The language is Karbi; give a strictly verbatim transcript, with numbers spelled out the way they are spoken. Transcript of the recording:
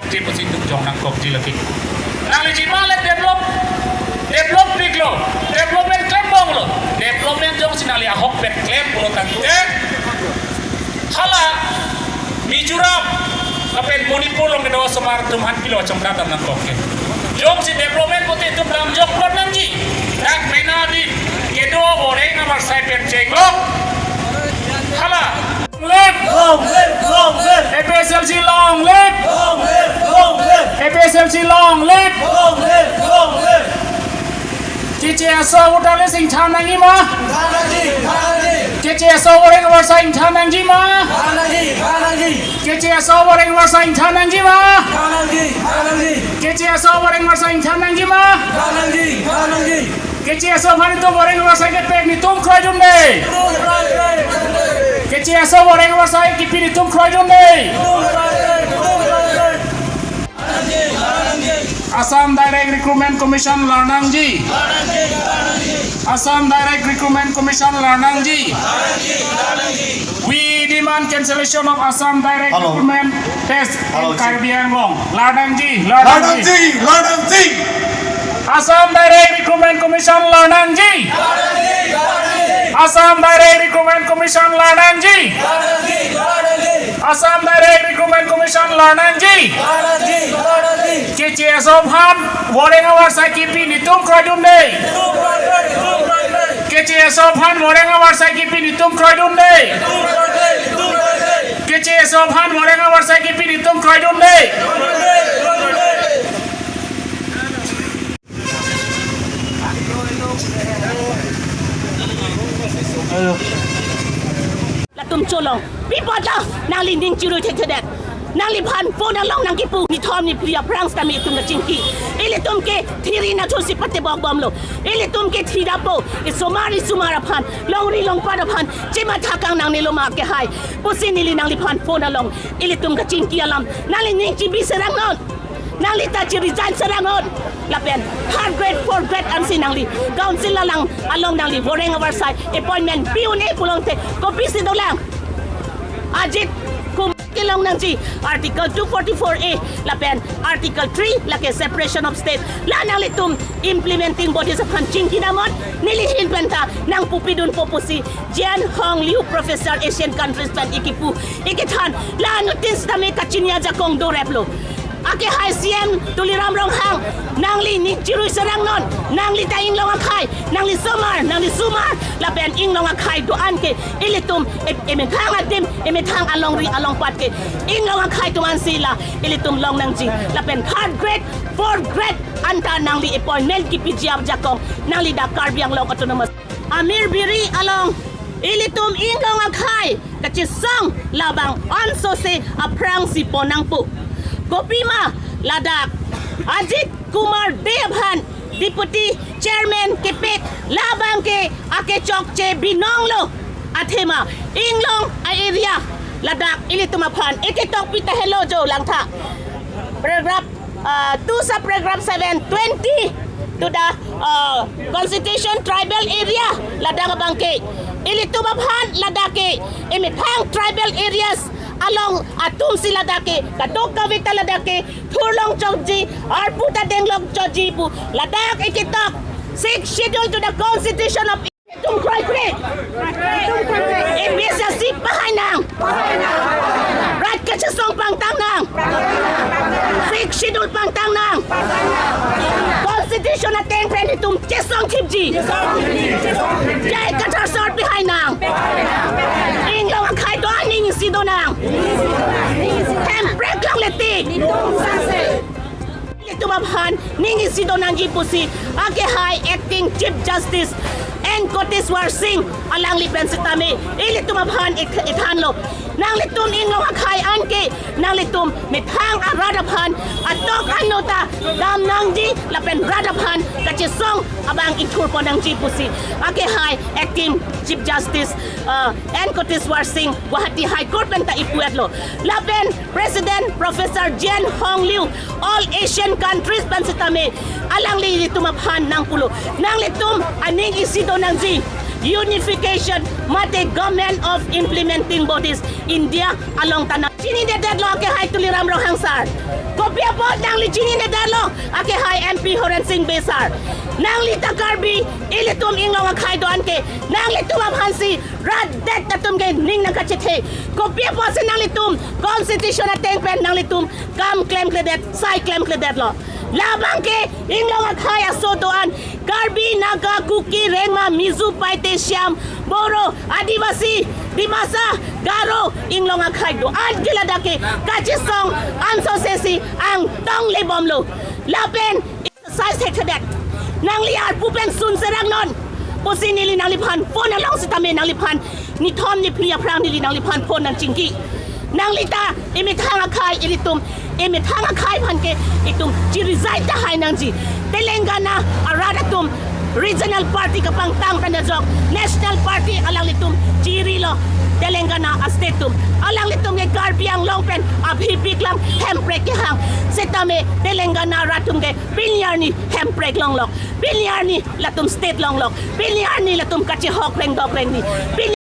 Ti pusi itum jong nangkokji lagi. Nangli jima le develop, develop piklo, development klembomlo, development jongsi nangli ahok pen klem pulo tangte, hala Mizoram lapen Manipur along kedo osomar atum aphan pilo chongkra dam nangkok ke. Jongsi development pute itum lam jok plot nangji. Dak mena di kedo boreng amarsai pen chenglok. Hala. Long live! Long live! Long live! A P H L C long live! Long live! Long live! A P H L C long live! Long live! Long live! K J S O voter list ingthan nangji ma? Ingthan nangji! Ingthan nangji! K J S O boreng amarsai ingthan nangji ma? Ingthan nangji! Ingthan nangji! K J S O boreng amarsai ingthan nangji ma? Ingthan nangji! Ingthan nangji! K J S O boreng amarsai ingthan nangji ma? Ingthan nangji! Ingthan nangji! K J S O aphan itum boreng amarsai kepek netum kroidunde. K J S O boreng amarsai kipi netum kroidunde. Assam Direct Recruitment Commission larnangji. Assam Direct Recruitment Commission larnangji. We demand cancellation of Assam Direct Hello. Recruitment test Hello, in Karbi Anglong. Larnangji, larnangji. Larnangji, larnangji. Assam Direct Recruitment Commission larnangji. Assam Direct Recruitment Commission larnangji. Assam Direct Recruitment Commission larnangji. K J S O aphan boreng amarsai kipi netum kroidunde. K J S O aphan boreng amarsai kipi netum kroidunde. K J S O aphan boreng amarsai kipi netum kroidunde. Latum cholong. Pi apot ta nangli ning chirui thekthedet. Nangliphan phone along nangkipu nithom niphli aphrang sitame itum kachingki. Ilitum ke thiri nathusi patebokbomlo. Ilitum ke thirapo. Isomar isomar aphan, longri longpat aphan chematha kangnangnelo ma kehai pusi neli nangliphan phone along ilitum kachingki alam. Nangli ning chibi serangnon. Nangli ta chi-resign serangnon. Lapen third grade, fourth grade ansi nangli council alang along nangli boreng avarsai appointment pi un-e pulote kopisi dolang? Ajit Kumar kelong nangji Article two forty-four A lapen Article three lake separation of state. La nanglitum implementing bodies aphan chingki damnon, neli ahin pen ta nangpupidunpo pusi Jen Hong Liu, Professor, Asian countries pen ikipu ikethan la notice tame kachini ajakong doreplo. Akehai C M Tuliram Ronghang, nangli ning chirui serangnon, nangli ta inglong akhai, nangli somar, nangli sumar, lapen inglong akhai do-an ke ilitum e-, emethang adim, emethang alongri alongpat ke inglong akhai atum ansi la ilitum longnangji. Lapen third grade, fourth grade anta nangli appointment kipiji ajakong nangli dak Karbi Anglong Autonomous. Amir Biri along ilitum inglong akhai kachesong labang onsose aphrangsi pon nangpo. Kopima ladak Ajit Kumar Dey aphan Deputy Chairman kepek labang ke akechokche binonglo. Athema inglong a-area ladak ilitum aphan eketok pita helo jo langtha. Paragraph, uh, two sub paragraph seven, twenty to the, uh, constitution tribal area ladak abang ke ilitum aphan ladak ke emethang tribal areas along atumsi ladak ke kadokave ta ladak ke thurlong chokji, arpu ta denglong chokji pu ladak eketok Sixth Schedule to the Constitution of itum kroikre. A P H L C pahai nang. Rat kachesong pangtang nang. Sixth Schedule pangtang nang. Constitution ateng pen itum chesong thipji. J I Kathar sor pahai nang. Inglong akhai do aning isi do nang. Hemprek longle ti. Ilitum aphan ning isi do nangji pusi akehai Acting Chief Justice N Koteswar Singh alangli pen sitame ilitum aphan ik-, ithanlo. Nanglitum inglong akhai anke nanglitum methang arat aphan atok ano ta dam nangji lapen rat aphan kachesong abang ithurpon nangji pusi akehai Acting Chief Justice, uh, N Koteswar Singh Guwahati High Court pen ta ipuetlo. Lapen President Professor Jen Hong Liu, all Asian countries pen sitame alangli ilitum aphan nangpulo. Nanglitum aning isi do nangji, unification mate government of implementing bodies India along ta nang Chinine detlo akehai Tuliram Ronghang sir. Kopi apot nangli chinine detlo akehai M P Horen Sing Bey sir. Nangli ta Karbi, ilitum Inglong akhai do-an ke nanglitum aphansi rat det atum ke ning nangkachethe. Kopi apotsi nanglitum constitution ateng pen nanglitum kam klemkledet, sai klemkledetlo. Labang ke Inglong akhai aso do-an Karbi, Naga, Kuki, Rengma, Mizo, Paite, Shyam, Boro, Adivasi, Dimasa, Garo, Inglong akhai do-an ke ladak ke kachesong ansose si angtong lebomlo. Lapen exercise thekthe det. Nangli arpu pen sun serang non pusi neli nangliphan phone along sitame nangliphan nithom niphli aphrang neli nangliphan phone nangchingki. Nangli ta emethang akhai ilitum, emethang akhai aphan ke itum chi-resign tahai nangji. Telangana arat atum regional party kapangtang pen ajok national party alanglitum chirilo. Telangana a-state atum, alanglitum ke Karbi Anglong pen aphi piklang hemprek kehang. Sitame Telangana arat atum ke pini arni hemprek longlok, pini arni latum state longlok, pini arni latum kachehok rengdok rengni, pini